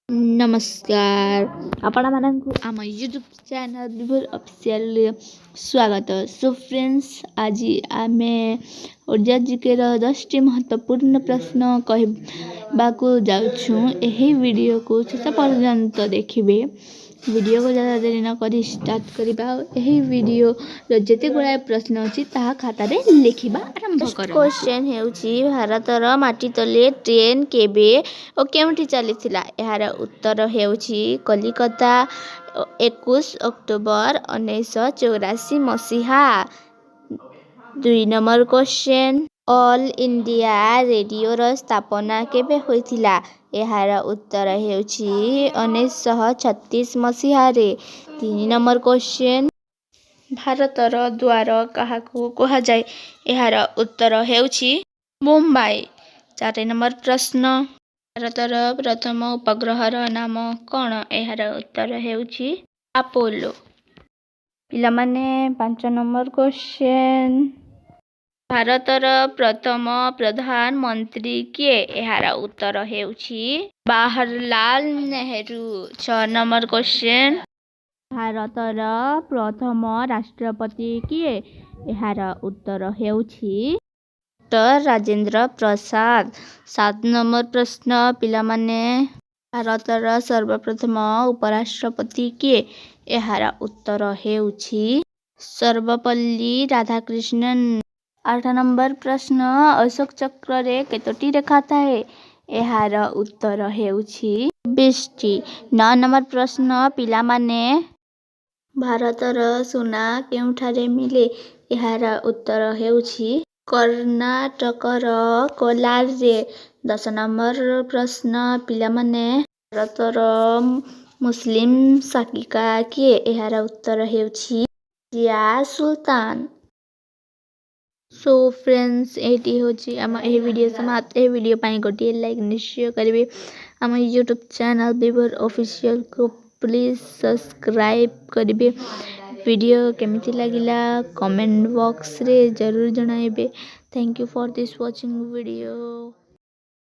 ନମସ୍କାର, ଆପଣମାନଙ୍କୁ ଆମ ୟୁଟ୍ୟୁବ୍ ଚ୍ୟାନେଲ୍ ବିଭୋର ଅଫିସିଆଲରେ ସ୍ୱାଗତ। ସୋ ଫ୍ରେଣ୍ଡସ୍, ଆଜି ଆମେ ଓଡ଼ିଆ ଜିକେର 10ଟି ମହତ୍ତ୍ୱପୂର୍ଣ୍ଣ ପ୍ରଶ୍ନ କହିବାକୁ ଯାଉଛୁ। ଏହି ଭିଡ଼ିଓକୁ ଶେଷ ପର୍ଯ୍ୟନ୍ତ ଦେଖିବେ। ଭିଡ଼ିଓକୁ ज़्यादा ଦେରି ନକରି ଷ୍ଟାର୍ଟ କରିବା ଆଉ ଏହି ଭିଡ଼ିଓର ଯେତେ ଗୁଡ଼ାଏ ପ୍ରଶ୍ନ ଅଛି, ତାହା ଖାତାରେ ଲେଖିବା ଆରମ୍ଭ କରନ୍ତୁ। କ୍ୱେଶ୍ଚନ୍ ହେଉଛି, ଭାରତର ମାଟି ତଳେ ଟ୍ରେନ୍ କେବେ ଓ କେଉଁଠି ଚାଲିଥିଲା? ଏହାର ଉତ୍ତର ହେଉଛି କଲିକତା, 21 ଅକ୍ଟୋବର 1984 ମସିହା। 2 ନମ୍ବର କ୍ୱେଶ୍ଚନ୍, ଅଲ୍ ଇଣ୍ଡିଆ ରେଡ଼ିଓର ସ୍ଥାପନା କେବେ ହୋଇଥିଲା? ଏହାର ଉତ୍ତର ହେଉଛି 1936 ମସିହାରେ। 3 ନମ୍ବର କ୍ୱେଶ୍ଚନ୍, ଭାରତର ଦ୍ୱାର କାହାକୁ କୁହାଯାଏ? ଏହାର ଉତ୍ତର ହେଉଛି ମୁମ୍ବାଇ। 4 ନମ୍ବର ପ୍ରଶ୍ନ, ଭାରତର ପ୍ରଥମ ଉପଗ୍ରହର ନାମ କ'ଣ? ଏହାର ଉତ୍ତର ହେଉଛି ଆପୋଲୋ। ପିଲାମାନେ, 5 ନମ୍ବର କ୍ୱେଶ୍ଚନ୍, ଭାରତର ପ୍ରଥମ ପ୍ରଧାନମନ୍ତ୍ରୀ କିଏ? ଏହାର ଉତ୍ତର ହେଉଛି ଜବାହରଲାଲ ନେହେରୁ। 6 ନମ୍ବର କ୍ୱେଶ୍ଚନ୍, ଭାରତର ପ୍ରଥମ ରାଷ୍ଟ୍ରପତି କିଏ? ଏହାର ଉତ୍ତର ହେଉଛି ଡକ୍ଟର ରାଜେନ୍ଦ୍ର ପ୍ରସାଦ। 7 ନମ୍ବର ପ୍ରଶ୍ନ, ପିଲାମାନେ, ଭାରତର ସର୍ବପ୍ରଥମ ଉପରାଷ୍ଟ୍ରପତି କିଏ? ଏହାର ଉତ୍ତର ହେଉଛି ସର୍ବପଲ୍ଲୀ ରାଧାକୃଷ୍ଣନ। 8 ନମ୍ବର ପ୍ରଶ୍ନ, ଅଶୋକ ଚକ୍ରରେ କେତୋଟି ରେଖା ଥାଏ? ଏହାର ଉତ୍ତର ହେଉଛି 24ଟି। 9 ନମ୍ବର ପ୍ରଶ୍ନ, ପିଲାମାନେ, ଭାରତର ସୁନା କେଉଁଠାରେ ମିଳେ? ଏହାର ଉତ୍ତର ହେଉଛି କର୍ଣ୍ଣାଟକର କୋଲାରରେ। 10 ନମ୍ବର ପ୍ରଶ୍ନ, ପିଲାମାନେ, ଭାରତର ମୁସଲିମ ଶାସିକା କିଏ? ଏହାର ଉତ୍ତର ହେଉଛି ରଜିଆ ସୁଲତାନ। ସୋ ଫ୍ରେଣ୍ଡସ୍, ଏଇଠି ହେଉଛି ଆମ ଏହି ଭିଡ଼ିଓ ସମାପ୍ତ। ଏହି ଭିଡ଼ିଓ ପାଇଁ ଗୋଟିଏ ଲାଇକ୍ ନିଶ୍ଚୟ କରିବେ। ଆମ ୟୁଟ୍ୟୁବ୍ ଚ୍ୟାନେଲ୍ ବିଭୋର ଅଫିସିଆଲକୁ ପ୍ଲିଜ୍ ସବସ୍କ୍ରାଇବ୍ କରିବେ। ଭିଡ଼ିଓ କେମିତି ଲାଗିଲା, କମେଣ୍ଟ ବକ୍ସରେ ଜରୁର ଜଣାଇବେ। Thank you for this watching video.